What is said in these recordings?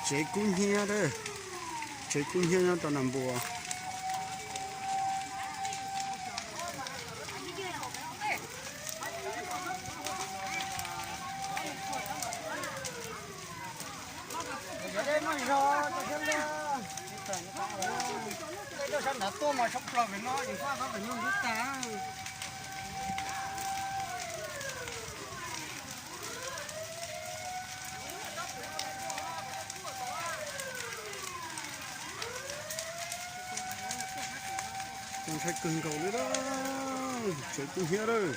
Tsev kub hnyiab, tsev kub hnyiab nyob rau Nas Npuas. Ntshai kawg nkaus li, tsev kub hnyiab lawm.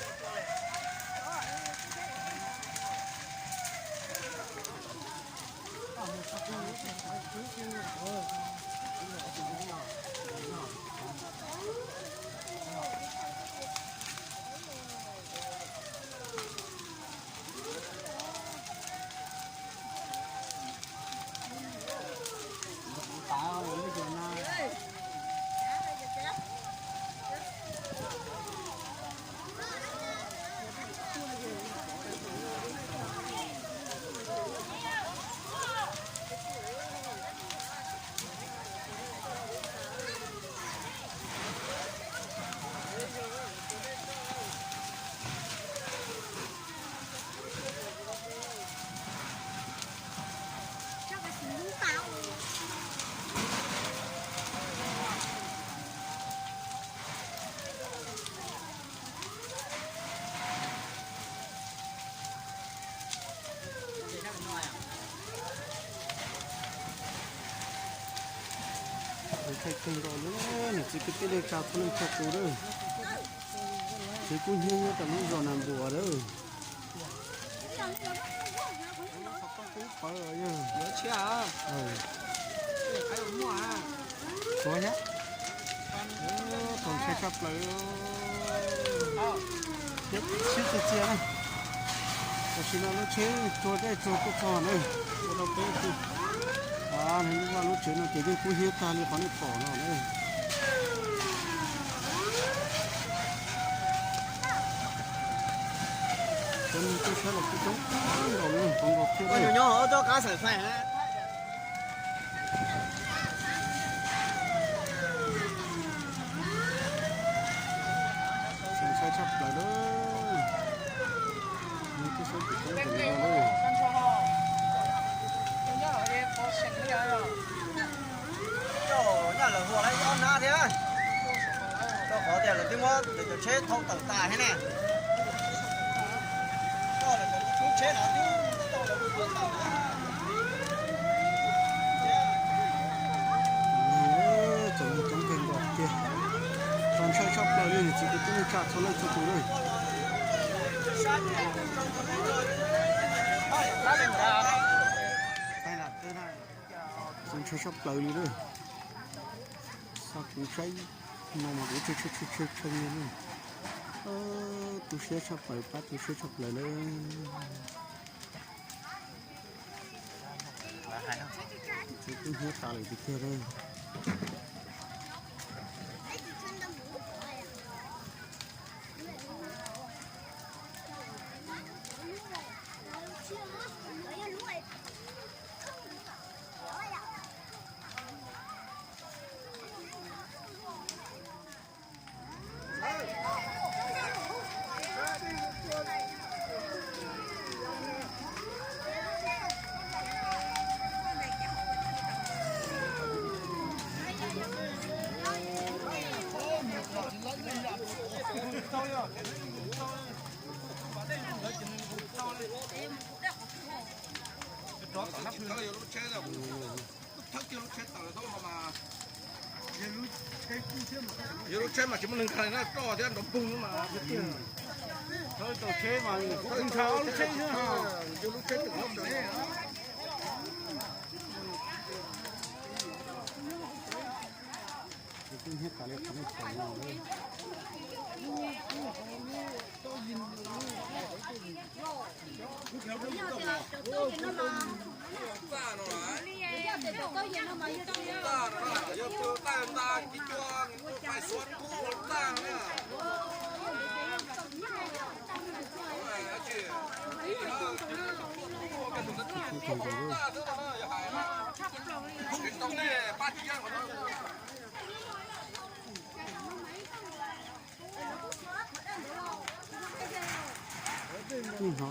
Ntshai kawg nkaus li, niam txiv kwv tij neej tsa txhua leej txhua tus lawm. Tsev kub hnyiab nyob rau lub zos Nas Npuas lawm. Txaus ntshai tshaj plaws. Thiab siab txias txias na. Tam sim no lub tsheb tsuag dej tsuag tuaj txog na, ua rau peb xwb. Vaj lub tsev no ces yeej kub hnyiab tag li qhov nej pom no na. Cov neeg tuaj saib los kuj coob nkaus li, coob nkaus thiab. Ntshai tshaj plaws lawm. Cov neeg tuaj saib kuj coob nkaus li lawm. Nyaj lawm hua lawm ob hnab thiab. Rau qhov tias lawv twb muab lawv cov tsheb thau tawm tas thiab na. Koj lawv cov tsheb no twb tau lawv ua tawm na. Txaus ntshai kawg nkaus tiag. Txaus ntshai tshaj plaws li, niam txiv kwv tij neej tsa txhua leej txhua tus lawm. Txaus ntshai tshaj plaws li lawm. Xa kuv saib no mas kuv tshee tshee tshee li lawm. Tu siab tshaj plaws, pab tu siab tshaj plaws lawm. Txiv twb hnyiab tas lawm tiag tiag li. Yog lub tsheb mas tsis muaj neeg nkag li na, roj thiab nrov npog mas. Tau tsheb mas kuv nkag ob lub tsheb xwb. Hnov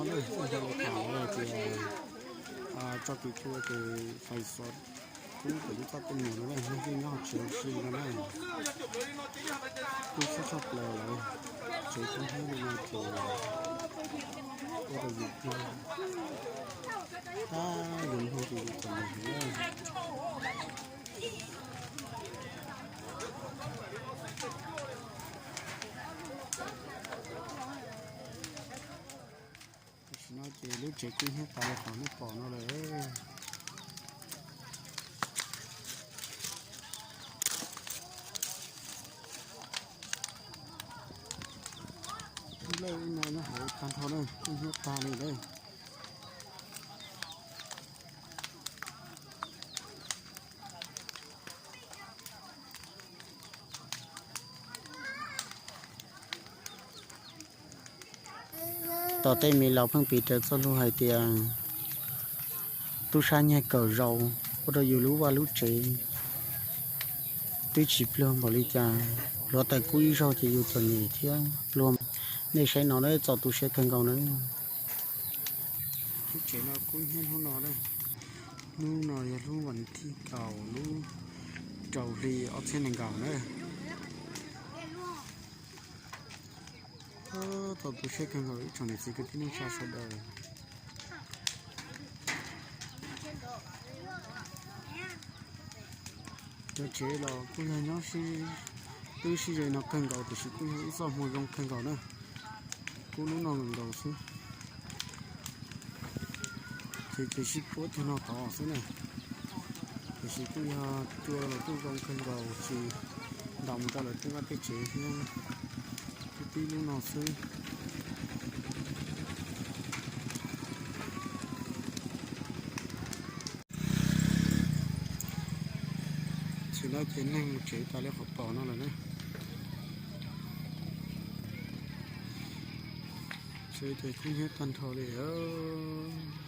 lawm, hnov tias tso kev cua ces fais xov rub kom lub txaj tuaj mus no na, yeej nyob hauv tsev ua si no na. Kuj tshaj tshaj plaws lawm, tsev kub hnyiab li no ces ua rau yus tab yus hnov ces yus txom nyem heev na. Tam sim no ces lub tsev kub hnyiab tas li qhov nej pom no lawm. Lawj no nyob hauv tag nrho na, kub hnyiab tag li lawm. Tom tej me laus pheej piv raws txoj lus hais tias tub sab nyiag kawm zaus ua rau yus lub vaj lub tsev twb tsis pluag npaum li cas. Hluav taws kub ib zaug ces yus txom nyem thiab pluag. Nej saib no na, txaus tu siab kawg nkaus na. Lub tsev no kub hnyiab hnub no na. Hnub no yog hnub vas thib kaum lub rau hli ob txhiab nees nkaum na. Txaus tu siab kawg nkaus ib tsoom niam txiv kwv tij neej tsa sawv daws. Cov tsev los kuj yog nyob sib, twb sib ze no kawg nkaus tiam sis kuj yog ib txoj hmoo zoo kawg nkaus na. Kub lub no nkaus xwb. Ces ces sib puab cag no tod xwb na. Tiam sis kuj yog cua los kuj zoo kawg nkaus tsis ntaus mus rau lawv tej vaj tej tsev thiab. Kuj tib lub no xwb. Tam sim no ces neeg mus tsev tas li qhov pom no lawm na. Tsev ces kub hnyiab tag nrho li os.